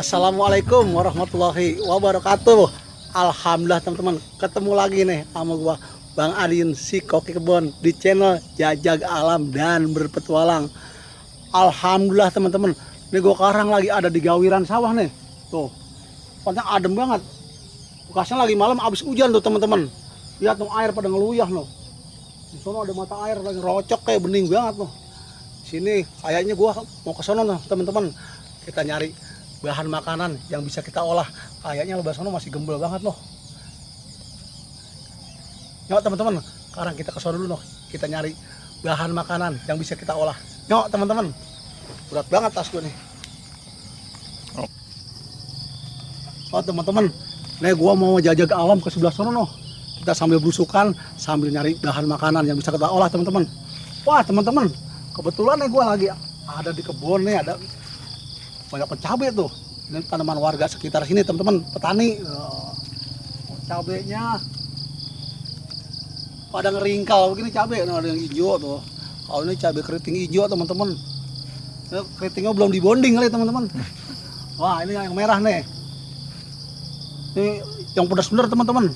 Assalamualaikum warahmatullahi wabarakatuh. Alhamdulillah teman-teman, ketemu lagi nih sama gua Bang Adin si Koki Kebon di channel Jajag Alam dan Berpetualang. Alhamdulillah teman-teman, nih gua sekarang lagi ada di gawiran sawah nih. Tuh, tempatnya adem banget. Bekasnya lagi malam abis hujan tuh teman-teman. Lihat tuh air pada ngeluyah loh. Di sana ada mata air lagi rocok kayak bening banget loh. Sini kayaknya gua mau ke sana tuh teman-teman. Kita nyari bahan makanan yang bisa kita olah. Kayaknya lebar sono masih gembel banget loh. Yuk teman-teman, sekarang kita ke sono dulu loh. Kita nyari bahan makanan yang bisa kita olah. Yuk teman-teman. Berat banget tas gue nih. Oh teman-teman, nih gua mau jajag alam ke sebelah sono loh. Kita sambil berusukan, sambil nyari bahan makanan yang bisa kita olah teman-teman. Wah teman-teman, kebetulan nih gua lagi ada di kebun nih, ada banyak cabai tuh. Ini tanaman warga sekitar sini teman-teman, petani. Cabainya pada ngeringkal begini cabai, ada yang hijau tuh. Kalau ini cabai keriting hijau teman-teman. Keritingnya belum dibonding kali teman-teman. Wah ini yang merah nih. Ini yang pedas bener teman-teman.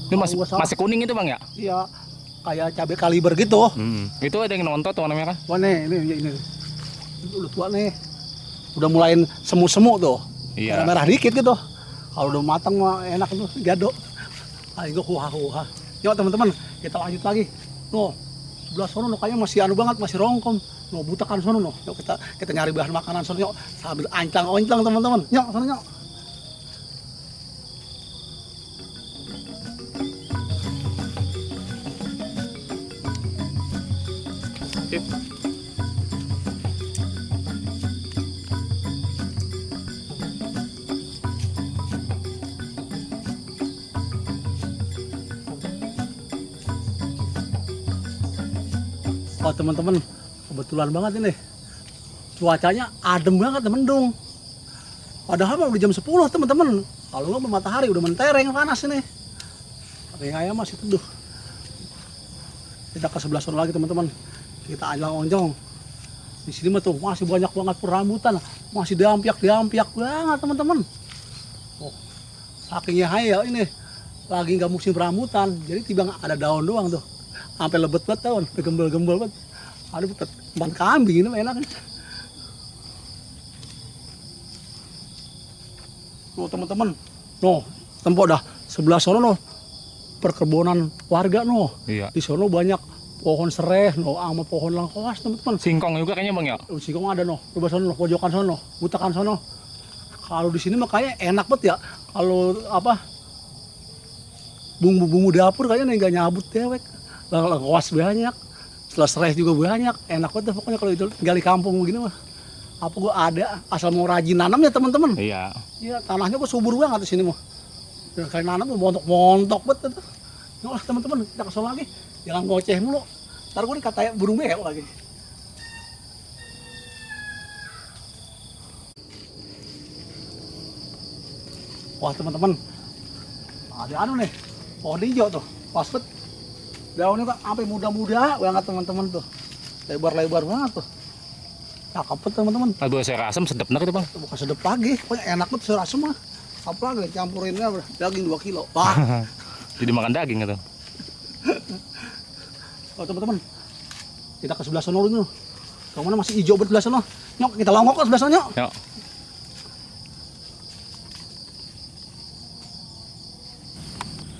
Ini masih kuning itu bang ya? Iya, kayak cabai kaliber gitu. Itu ada yang nonton tuh warna merah. Wah nih, ini udah tua nih. Udah mulai semu-semu tuh. Iya. Merah dikit gitu. Kalau udah matang mah enak tuh, gado. Ayo huha-huha. Yuk teman-teman, kita lanjut lagi. Noh, sebelah sono kayaknya masih anu banget, masih rongkom. Noh, butakan sono noh. Yuk kita nyari bahan makanan sono yuk. Sambil ancang-oncang teman-teman. Yuk, sono yuk. Sip. Oh teman-teman, kebetulan banget ini. Cuacanya adem banget, mendung. Padahal mah udah jam 10 teman-teman. Kalau nggak matahari udah mentereng panas ini. Tapi ayam masih teduh. Kita ke sebelah sana lagi teman-teman. Kita anjlang-onjong. Di sini mah tuh masih banyak banget perambutan, masih diampiak banget teman-teman. Oh, sakingnya hayal ini lagi nggak musim rambutan, jadi tiba ada daun doang tuh. Sampai lebet banget tahun, gembel-gembel banget. Ada teman kambing ini enak. Tuh teman-teman, noh tempo dah sebelah sono noh perkebunan warga noh. Iya. Di sono banyak pohon sereh noh sama pohon lengkoas teman-teman. Singkong juga kayaknya bang ya? Singkong ada noh, coba sono noh, pojokan sono, butakan sono. Kalau di sini mah kayaknya enak banget ya. Kalau apa bumbu-bumbu dapur kayaknya nggak nyabut dewek. Lengkoas banyak, setelah sereh juga banyak, enak banget pokoknya kalau itu tinggal di kampung begini mah. Apa gua ada asal mau rajin nanam ya teman-teman. Iya. Iya tanahnya gua subur banget di sini mah. Dan kayak nanam tuh montok-montok banget tuh. Nah teman-teman kita kesel lagi, jangan ngoceh mulu. Ntar gua dikatain burung beo lagi. Wah teman-teman, ada anu nih, pohon hijau tuh, pas banget. Daunnya kan sampai muda-muda banget teman-teman tuh, lebar-lebar banget tuh, cakep banget teman-teman. Aduh sayur asam sedap banget itu bang. Bukan sedap lagi, pokoknya enak banget sayur asem mah. Apalagi campurinnya daging 2 kilo, wah. Jadi makan daging gitu. Oh teman-teman, kita ke sebelah sana dulu. Yang mana masih hijau betul sebelah sana. Nyok kita longok ke sebelah sana nyok. Yuk.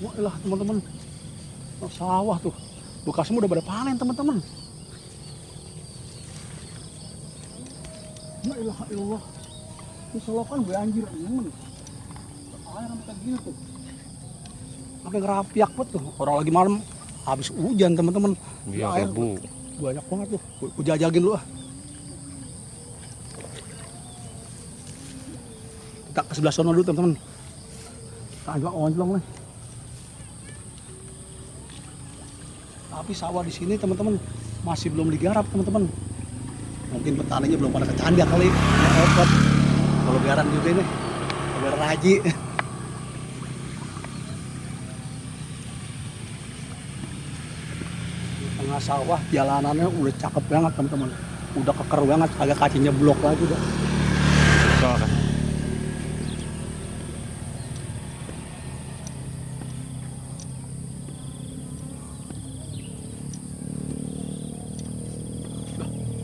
Wah lah teman-teman, oh, sawah tuh, bekasnya udah pada panen teman-teman. Ya ilah, ini selokan banjir teman. Air sampai kayak gini tuh, sampai ngerapiak banget tuh. Orang lagi malam, habis hujan teman-teman. Iya air bu. banyak banget tuh, gua jajagin dulu ah. Kita ke sebelah sana dulu teman-teman. Kita onjlong nih. Tapi sawah di sini teman-teman masih belum digarap teman-teman. Mungkin petaninya belum pada kecandak kali. Ya repot. Kalau garan juga ini, biar haji. Tengah sawah jalanannya udah cakep banget teman-teman. Udah keker banget, agak kacinya blok lagi udah.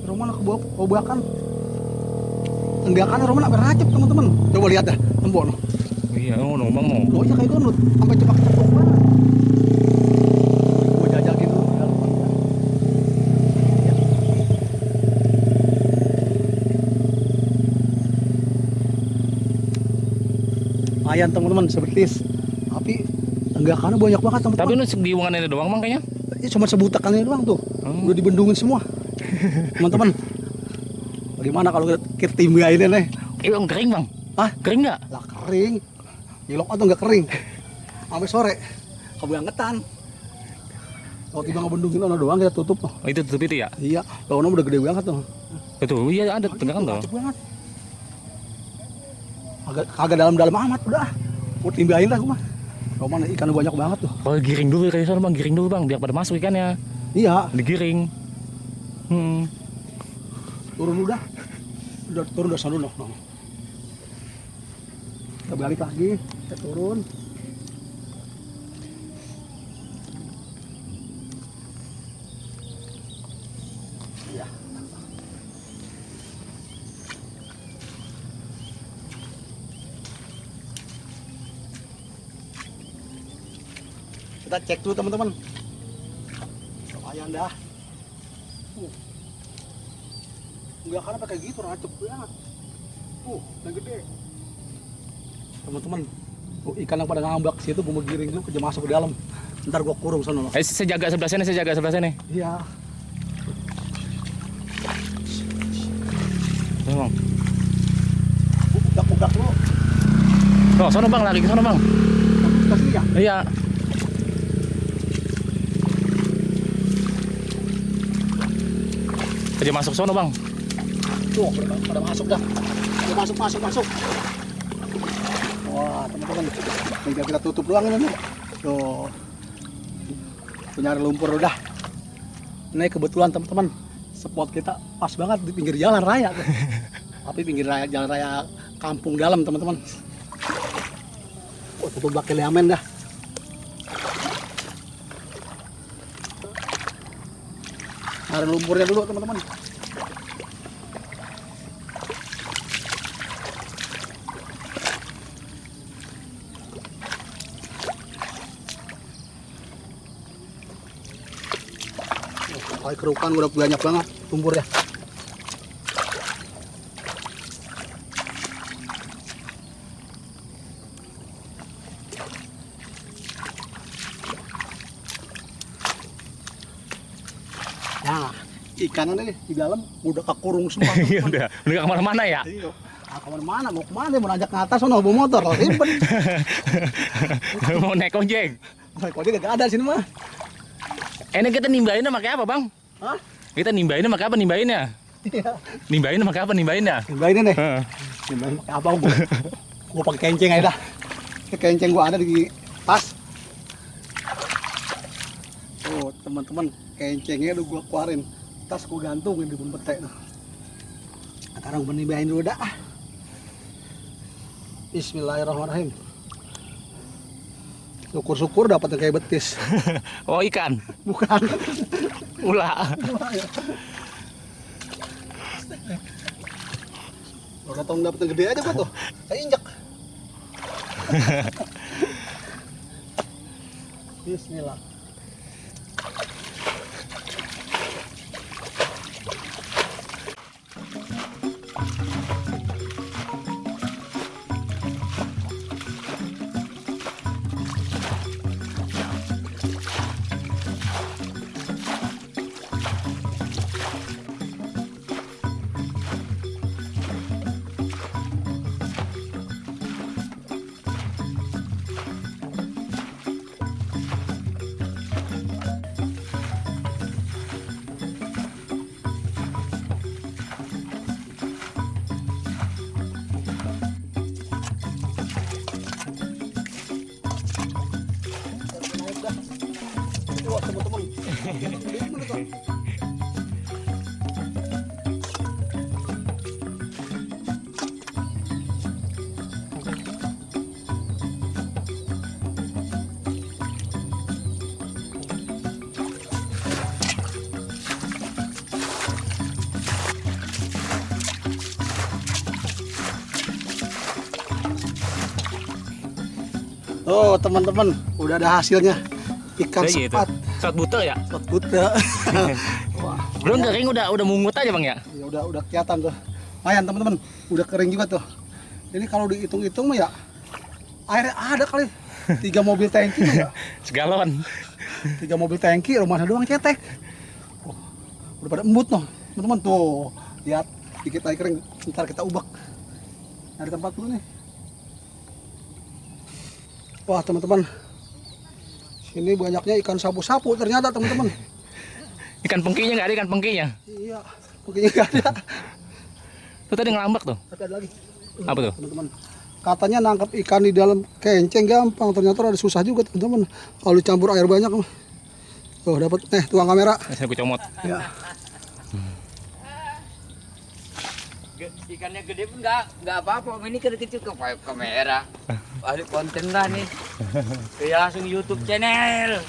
Roman kebakan. Tenggakan Roman sampai racep teman-teman. Coba lihat dah tembok no. Iya, oh, no, bang no. Loh ya kayak gonut sampai cepak-cepak banget. Gua jajakin dulu di dalam. Ya. Lumayan teman-teman sebetis. Tapi tenggakannya banyak banget Tapi teman-teman. lu di hubungan ini doang bang kayaknya. Ini cuma sebutakan ini doang tuh. Hmm. Udah dibendungin semua. Teman-teman. Bagaimana kalau kita timbain nih? Bang kering bang. Hah? Kering nggak? Lah kering. Nyelok atau nggak kering? Sampai sore. Kebangetan. Kalau tiba ngebendungin ono doang kita tutup. Oh, itu tutup itu ya? Iya, daunnya udah gede banget tuh. Betul, iya ada tenggakan tuh. Macet banget. Kagak dalam-dalam amat udah. Mau timbahin lah gua mah. Roman ikannya banyak banget tuh. Oh, giring dulu kayak sana bang, giring dulu bang, biar pada masuk ikannya. Iya, Digiring. turun udah. Udah turun udah sana no. Kita balik lagi, kita turun. Iya. Kita cek dulu teman-teman. Lumayan dah. Enggak karena pakai gitu racep banget. Yang gede. Teman-teman, tuh ikan yang pada ngambak situ gua mau giring dulu kerja masuk ke dalam. Ntar gua kurung sana loh. Saya jaga sebelah sini, saya jaga sebelah sini. Iya. Bang. Udak dulu. Oh, sana bang, lari ke sana bang. Kita sini ya. Iya. Aja masuk sana bang. Tuh, pada masuk dah. Udah masuk. Wah, teman-teman. Tinggal kita tutup doang ini. Tuh. Punya lumpur udah. Ini kebetulan teman-teman. Spot kita pas banget di pinggir jalan raya. Tapi pinggir raya, jalan raya kampung dalam teman-teman. Oh, tutup bakal yamen dah. Ada lumpurnya dulu teman-teman. Kayak kerukan udah banyak banget lumpurnya. Nah, ikannya nih di dalam udah kekurung semua. Iya udah kemana-mana ya. Iya. Ah, kemana-mana, mau kemana, mau nanjak ke atas, mau bawa motor, ribet. Mau naik ojek. Kok dia gak ada sini mah. Ini kita nimbainnya pakai apa bang? Hah? Kita nimbainnya pakai apa nimbainnya? Iya. Nimbainnya pakai apa nimbainnya? Nimbainnya nih. Heeh. Nimbain pakai apa gua pakai kenceng aja dah. Kenceng gua ada di tas. Oh, teman-teman, kencengnya udah gua keluarin. Tas gua gantungin di bun petek tuh. Sekarang gua nimbain dulu dah. Bismillahirrahmanirrahim. Syukur-syukur dapat yang kayak betis. Oh ikan, Bukan. ulah. Udah tau dapet yang gede aja gua tuh. Saya injek. Bismillah. Wah, teman-teman. Oh teman-teman, udah ada hasilnya. Ikan Udah gitu. sepat. Sepat butel ya? Sepat buta. Wah, Belum kering udah mungut aja bang ya? ya udah kelihatan tuh. Lumayan teman-teman, udah kering juga tuh. Ini kalau dihitung-hitung mah ya airnya ada kali 3 mobil tangki mah ya. Segalon. 3 mobil tangki, rumahnya doang cetek. Oh, udah pada embut noh, teman-teman tuh. Lihat, dikit lagi kering. Ntar kita ubak. Dari tempat dulu nih. Wah teman-teman, sini banyaknya ikan sapu-sapu ternyata teman-teman. Ikan pengkinya nggak ada ikan pengkinya? Iya, mungkin nggak ada. Tuh tadi ngelambak tuh. Tapi ada lagi. Apa tuh? Teman-teman, katanya nangkap ikan di dalam kenceng gampang, ternyata ada susah juga teman-teman. Kalau dicampur air banyak mah. Tuh dapat, tuang kamera. Saya gue comot. Ya. Ikannya gede pun nggak apa-apa. Ini kecil ke kamera. Ahli konten lah nih. Ya langsung YouTube channel.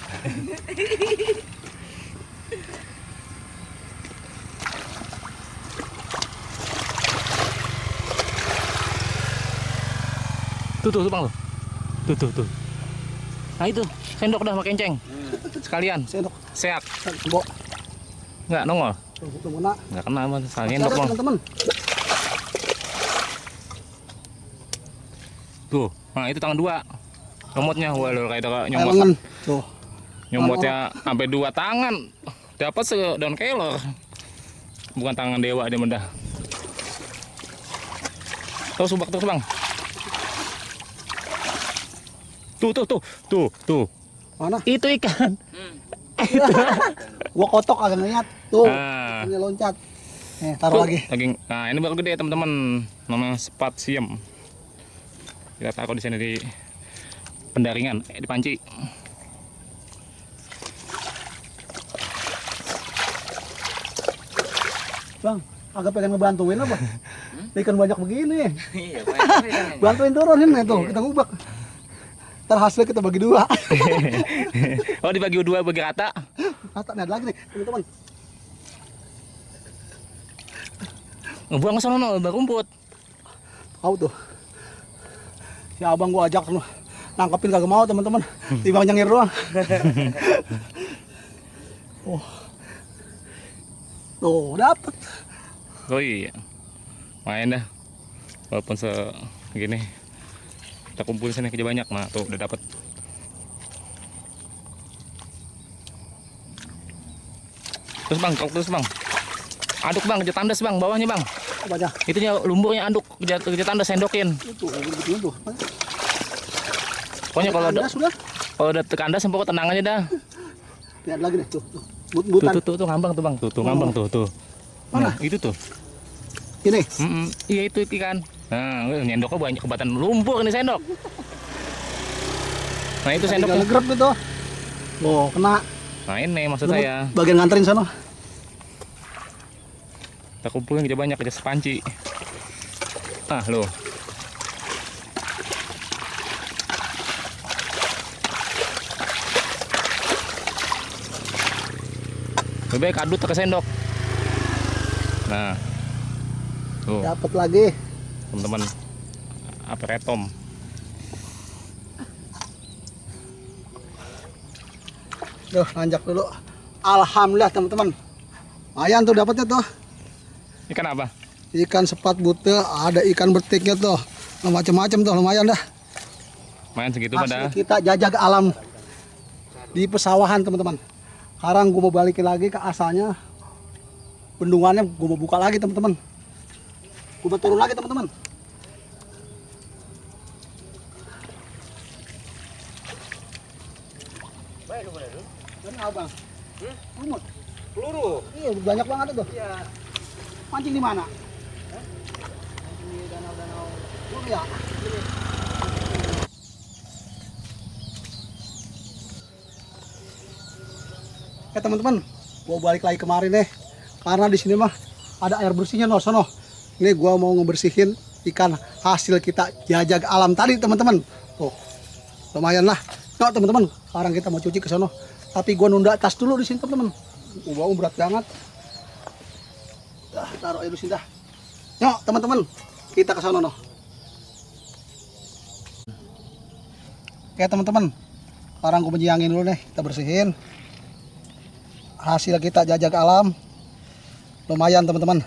Tuh bang tuh. Nah itu sendok dah pakai kenceng. Sekalian. Sendok. Seak. Sendok. Nggak nongol. Tuh mana? Nggak kena apa. Sekalian Ada sendok bang. teman-teman. Tuh. Nah itu tangan 2. Nyomotnya, waduh kayak Lengan. nyomot. Tuh. Nyomotnya sampai 2 tangan. Dapat sedaun kelor. Bukan tangan dewa dia mendah. Tuh subak terus bang. Tuh. Mana? Itu ikan. Gua kotok agak ngeliat. Tuh. Ah. Ini loncat. Taruh lagi. Nah ini baru gede teman-teman. Namanya sepat siem. Kita taruh di sini di pendaringan, di panci. Bang, agak pengen ngebantuin apa? Ikan banyak begini. Iya, banyak. Bantuin turunin tuh, kita ngubak. Ntar hasilnya kita bagi 2. Oh dibagi 2 bagi rata. Rata nih ada lagi nih, teman-teman. Ngebuang ke sana rumput. Tahu tuh. Si abang gua ajak lu nangkepin kagak mau teman-teman. Timbang nyengir doang. Oh. Tuh, dapet. Oh iya. Main dah. Walaupun segini. Kita kumpulin sini kerja banyak. Nah, tuh udah dapet. Terus bang, terus bang. Aduk bang, kerja tandas bang, bawahnya bang. Apa aja? Itunya lumburnya aduk, kerja tandas sendokin. Itu begituin tuh. Pokoknya kalau sudah. kalau udah tekandas sempok tenang aja dah. Lihat lagi deh tuh. But-butan. Tuh ngambang tuh bang, tuh ngambang tuh. Mana? Nah, itu tuh. Ini. Iya itu ikan. Nah, nyendoknya banyak kebatan lumpur nih sendok. Nah itu sendoknya. Gegrep gitu. Oh, kena. Nah ini maksud saya. Bagian nganterin sana. Kita kumpulin kerja banyak, kerja sepanci. Ah lo. Lebih baik adut ke sendok. Nah. Tuh, Dapat lagi. teman-teman. Apa retom. Tuh, nanjak dulu. Alhamdulillah teman-teman. Lumayan tuh dapatnya tuh. Ikan apa? Ikan sepat buta, ada ikan betiknya tuh. Macam-macam tuh, lumayan dah. Main segitu Hasil pada. kita jajak alam di pesawahan teman-teman. Sekarang gue mau balikin lagi ke asalnya. Bendungannya gue mau buka lagi teman-teman. Gue mau turun lagi teman-teman. Ini abang. Lumut. Peluru. Iya, banyak banget tuh. Iya. Mancing di mana? Mancing di danau-danau. Oh ya. Teman-teman, gua balik lagi kemarin nih. Karena di sini mah ada air bersihnya no sono. Ini gua mau ngebersihin ikan hasil kita jajak alam tadi teman-teman. Tuh. Lumayan lah. Nah, teman-teman, sekarang kita mau cuci ke sono. Tapi gua nunda tas dulu di sini teman-teman. Bau berat banget. Dah, taruh air di sini dah. Yuk, teman-teman, kita ke sono no. Oke teman-teman, sekarang gue menjiangin dulu nih, kita bersihin. Hasil kita jajak alam lumayan teman-teman,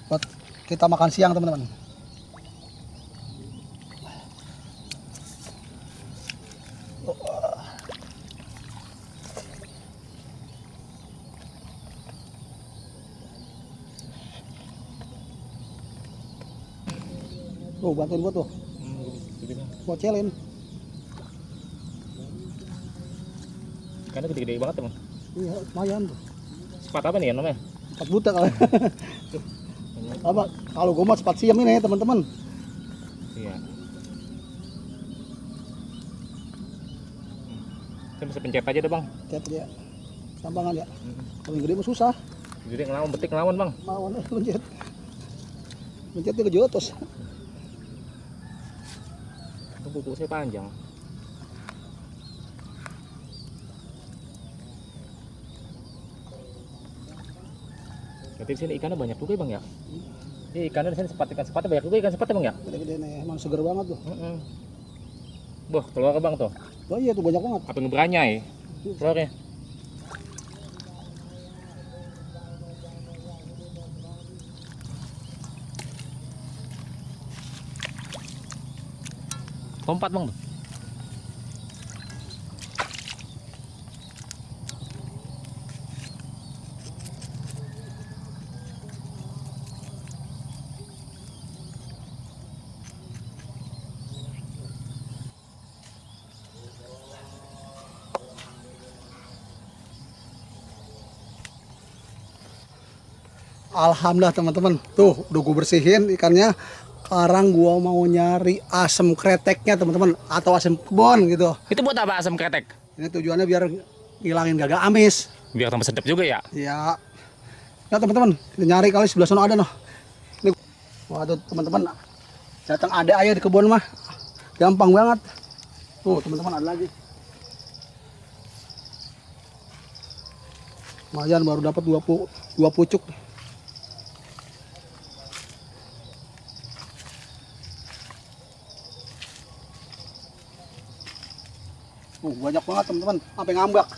buat kita makan siang teman-teman. Tuh bantuin gua tuh, bocelin. Ikannya gede-gede banget emang. Iya lumayan tuh. Sepat apa nih ya namanya? 4 buta kali. Apa? Kalau gua mah cepat siam ini teman-teman. Iya. Saya bisa pencet aja deh bang. Lihat dia, tambangan ya. Kalau yang gede mah susah. Jadi ngelawan, betik ngelawan bang. Lawan pencet. Pencetnya ke jotos. Itu kuku saya panjang. Berarti di sini ikannya banyak juga ya bang ya? Iya ikannya di sini ikan sepatnya banyak juga ikan sepatnya bang ya? Gede-gede nih, emang seger banget tuh. Boh keluar bang tuh. Oh iya tuh banyak banget. Apa ngeberanyai? Keluarnya. Lompat bang tuh. Alhamdulillah teman-teman, tuh udah gue bersihin ikannya. Sekarang gua mau nyari asam kreteknya teman-teman, atau asam kebon gitu. Itu buat apa asam kretek? Ini tujuannya biar ngilangin gagak amis. Biar tambah sedap juga ya? Ya, ya teman-teman, kita nyari kali sebelah sana ada noh. Ini, waduh teman-teman, datang ada aja di kebun mah, gampang banget. Tuh teman-teman ada lagi. Lumayan baru dapat dua pucuk. Banyak banget teman-teman, sampai ngambak.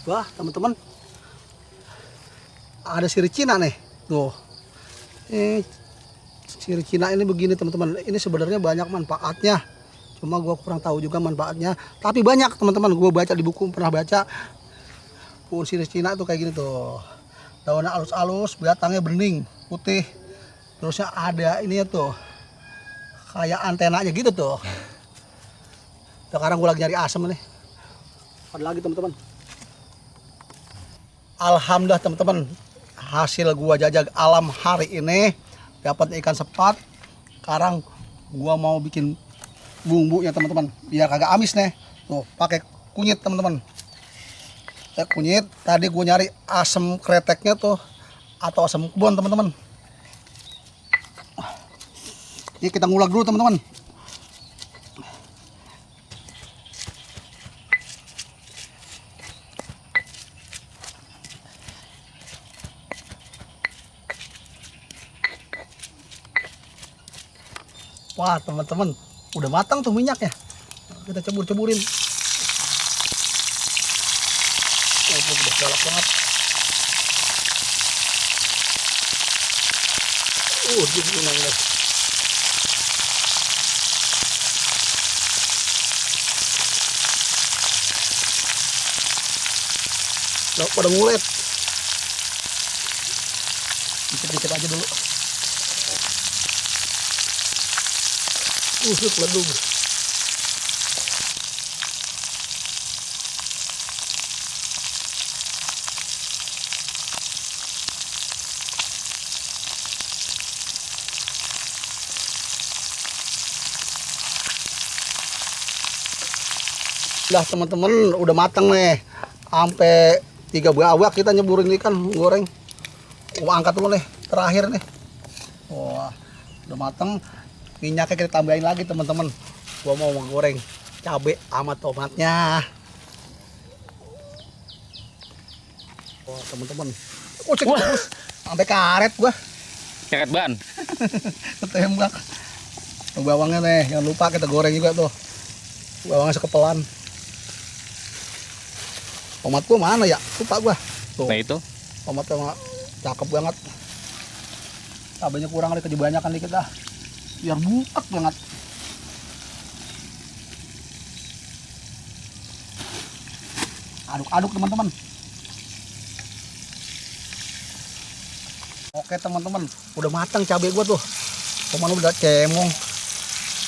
Wah teman-teman, ada sirih Cina nih, tuh. Sirih Cina ini begini teman-teman, ini sebenarnya banyak manfaatnya. Cuma gua kurang tahu juga manfaatnya, tapi banyak teman-teman. Gua baca di buku, pernah baca pohon sirih Cina tuh kayak gini tuh, daunnya halus-halus, batangnya bening putih, terusnya ada ini ya tuh kayak antenanya gitu tuh. Sekarang gua lagi nyari asam nih, ada lagi teman-teman. Alhamdulillah teman-teman, hasil gua jajak alam hari ini dapat ikan sepat. Sekarang gua mau bikin bumbunya teman-teman biar kagak amis nih. Tuh pakai kunyit teman-teman. Kunyit. Tadi gue nyari asam kreteknya tuh atau asam kebon teman-teman. Ini kita ngulak dulu teman-teman. Wah teman-teman, udah matang tuh minyaknya. Kita cebur-ceburin. Oh, udah galak banget. Gimana guys? Udah pada ngulet. Dikit-dikit aja dulu. Ledug. Lah teman-teman udah matang nih, sampai 3 bawak kita nyeburin ikan goreng. Angkat dulu nih, terakhir nih. Wah, udah matang. Minyaknya kita tambahin lagi teman-teman. Gua mau goreng. cabe sama tomatnya. Wah, teman-teman. Oh, cek terus. Sampai karet gua. Karet ban. Ketembak. Bawangnya nih, jangan lupa kita goreng juga tuh. Bawangnya sekepelan. Tomat gua mana ya? Lupa gua. Tuh. Nah itu. Tomatnya cakep banget. Cabenya kurang kali, kebanyakan dikit dah. Biar buket banget. Aduk-aduk teman-teman. Oke teman-teman, udah matang cabai gua tuh. Tomat udah cemong.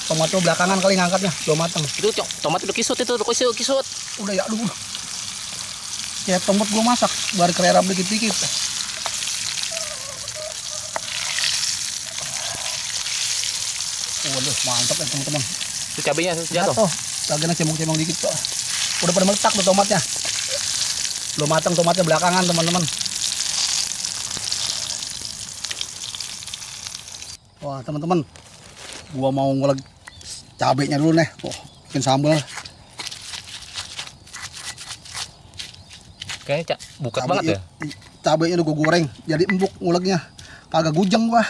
Tomatnya belakangan kali ngangkatnya, belum matang. Itu tomat udah kisut itu, udah kisut. Udah ya, aduh. Kayak tomat gua masak, baru kererap dikit-dikit. Waduh, mantap ya teman-teman. Itu cabenya jatuh. Bagiannya cemong-cemong dikit tuh. Udah pada meletak tuh tomatnya. Belum matang tomatnya belakangan teman-teman. Wah teman-teman, gua mau ngulek cabenya dulu nih. Oh, bikin sambal. Kayaknya bukat banget ya. Cabenya udah gua goreng, jadi empuk nguleknya. Kagak gujeng gua.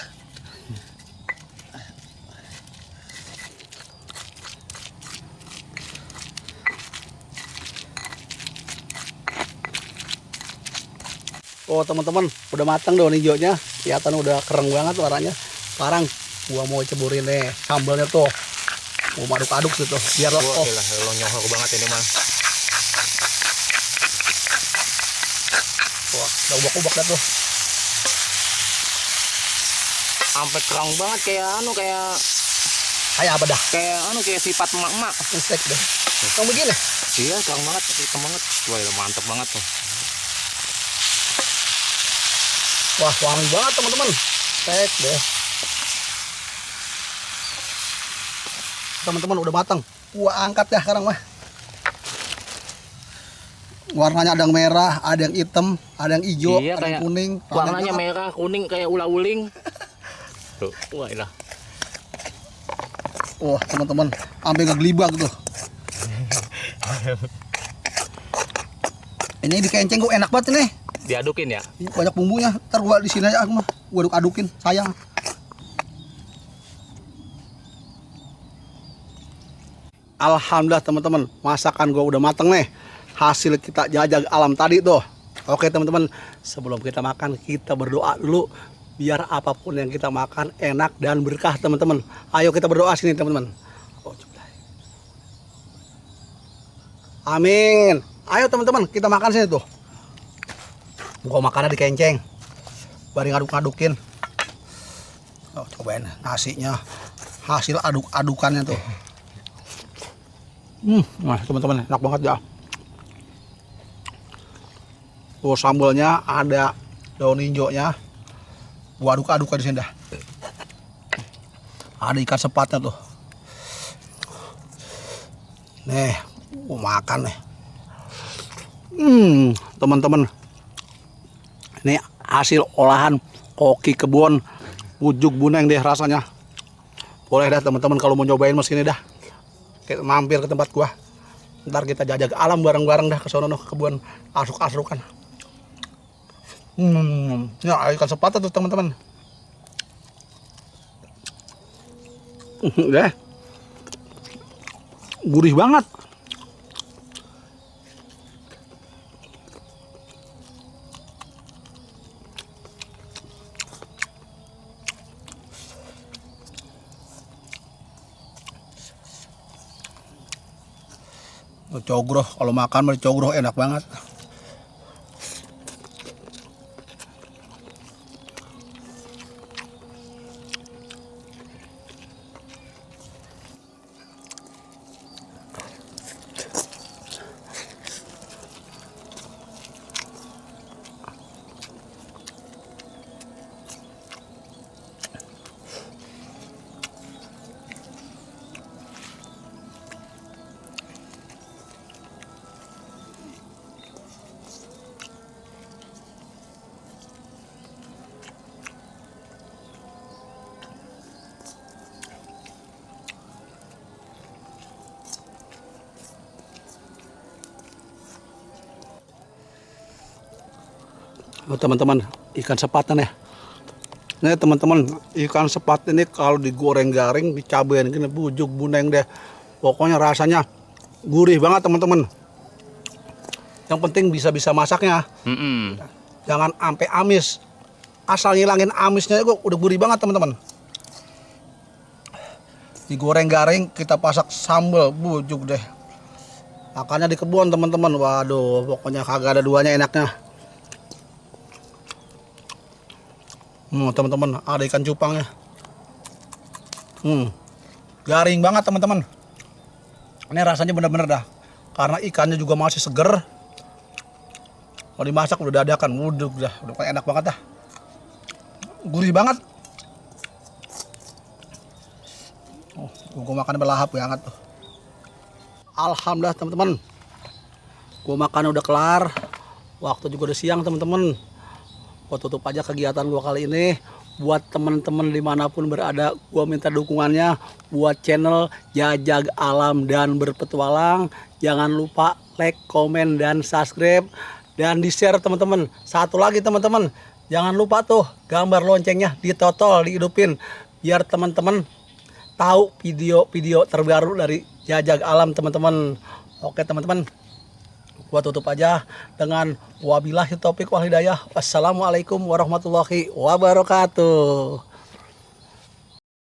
Oh teman-teman, udah matang daun hijaunya, kelihatan udah keren banget warnanya. Sekarang gua mau ceburin nih sambalnya tuh, mau aduk-aduk gitu, biar Wah, gila, lo nyohok banget ini mah. Wah, udah ubak-ubak dah tuh. Sampai kerang banget Kayak apa dah? kayak sifat emak-emak. Instek deh. Yang begini? Iya, kerang banget, hitam banget. Wah, ya, mantep banget tuh. Wah, wangi banget teman-teman. Instek deh. Teman-teman udah matang. Gua angkat ya sekarang mah. Warnanya ada yang merah, ada yang hitam, ada yang hijau, Iya, ada yang kuning. Warnanya merah, kuning kayak ulang-uling. Tuh, wah ilah. Wah teman-teman, sampai ngegelibak tuh. Ini dikenceng gua enak banget nih. Diadukin ya. Banyak bumbunya. Ntar gua di sini aja aku mah. Gua aduk-adukin, sayang. Alhamdulillah teman-teman, masakan gua udah mateng nih. Hasil kita jajag alam tadi tuh. Oke teman-teman, sebelum kita makan kita berdoa dulu biar apapun yang kita makan enak dan berkah teman-teman. Ayo kita berdoa sini teman-teman. Amin. Ayo teman-teman, kita makan sini tuh. Gua makannya dikenceng. Baring aduk-adukin. Oh, cobain nasinya. Hasil aduk-adukannya tuh. Nah, teman-teman, enak banget ya. Tuh sambalnya ada daun hijaunya. Gua aduk-aduk di sini dah. Ada ikan sepatnya tuh. Nih, gua makan nih. Teman-teman. Ini hasil olahan koki kebun Bujuk Buneng deh rasanya. Boleh dah teman-teman kalau mau nyobain meski ini dah. Kita mampir ke tempat gua. Ntar kita jajak alam bareng-bareng dah ke sono ke kebun asuk-asukan. Ya ikan sepatnya tuh teman-teman. Deh. Gurih banget. Cogroh, kalau makan mah cogroh enak banget. Oh, teman-teman, ikan sepat ya. Nih teman-teman, ikan sepat ini kalau digoreng garing, dicabain gini bujuk buneng deh. Pokoknya rasanya gurih banget teman-teman. Yang penting bisa-bisa masaknya. Jangan sampai amis. Asal ngilangin amisnya itu udah gurih banget teman-teman. Digoreng garing, kita pasak sambal, bujuk deh. Makannya di kebun teman-teman. Waduh, pokoknya kagak ada duanya enaknya. Teman-teman, ada ikan cupangnya. Garing banget teman-teman. Ini rasanya bener-bener dah. Karena ikannya juga masih seger. Kalau dimasak udah dadakan, udah enak banget dah. Gurih banget. Gue makan berlahap banget tuh. Alhamdulillah teman-teman. Gue makan udah kelar. Waktu juga udah siang teman-teman. Gue tutup aja kegiatan gue kali ini. Buat teman-teman dimanapun berada, gue minta dukungannya buat channel Jajag Alam dan Berpetualang. Jangan lupa like, komen, dan subscribe. Dan di-share teman-teman. Satu lagi teman-teman, jangan lupa tuh gambar loncengnya ditotol, dihidupin. Biar teman-teman tahu video-video terbaru dari Jajag Alam teman-teman. Oke teman-teman, gua tutup aja dengan wabillahi taufik wal hidayah. Wassalamualaikum warahmatullahi wabarakatuh.